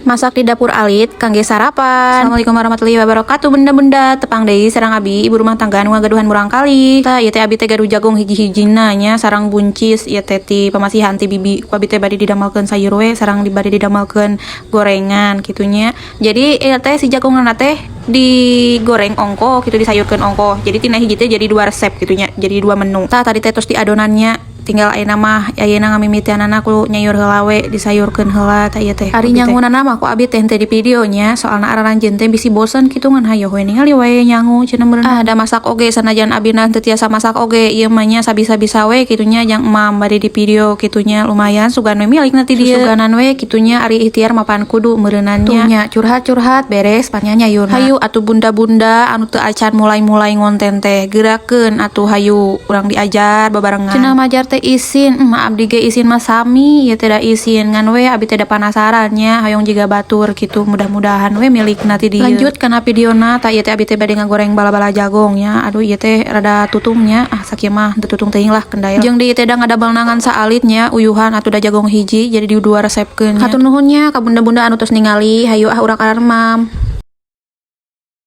Masak di dapur alit kangge sarapan. Assalamualaikum warahmatullahi wabarakatuh, bunda-bunda. Tepang deui sareng abi, ibu rumah tangga anu ngagaduhan murangkalih. Tah, ieu teh abi teh gaduh jagung hiji-hijina nya sareng buncis ieu teh ti pamasihan ti bibi. Ku abi teh bade didamelkeun sayur we sareng di bade didamelkeun gorengan kitu nya. Jadi ieu teh si jagungna teh digoreng ongkoh gitu, disayurkeun ongkoh. Jadi tina hiji teh jadi dua resep gitu nya, jadi dua menu. Tah, tadi teh tos di adonannya, tinggal ayeuna mah ayeuna ngamimitianana ku nyayur heula we, disayurkeun heula. Tah, ieu teh ari nyangunana mah ku abi teh henteu di videonya, soalna araranjeun teh bisi bosen kitu, ngan hayoh we ningali wae nyangu cenah meureun. Ah, da masak oge sanajan abina teu tiasa masak oge, ieu mah nya sabisa-bisa we kitu nya, jang emam bade di video kitu nya. Lumayan, sugan we milik nanti dieu, suganan we kitu nya. Ari ikhtiar mapan kudu meureunnan nya. Nya curhat-curhat beres pan nya nyayurna. Hayu atuh bunda-bunda anu teu acan mulai-mulai ngonten teh, gerakeun atuh, hayu urang diajar babarengan. Cenah majar teh isin, abdi ge isin mah sami ieu teh da isin, ngan we abi teh da panasaran nya, hoyong jiga batur kitu. Mudah-mudahan we milik nanti dieu. Lanjut kana videona. Tah, ieu teh abi teh bade ngagoreng bala-bala jagong nya. Aduh, ieu teh rada tutung nya. Ah, sakieu mah teu tutung teuing lah, kendaya jeung di ieu teh da ngadamelna ngan saalit nya, uyuhan atuh da jagong hiji jadi di dua resepkeun nya. Hatur nuhun nya ka bunda-bunda anu tos ningali. Hayu ah, urang aremam.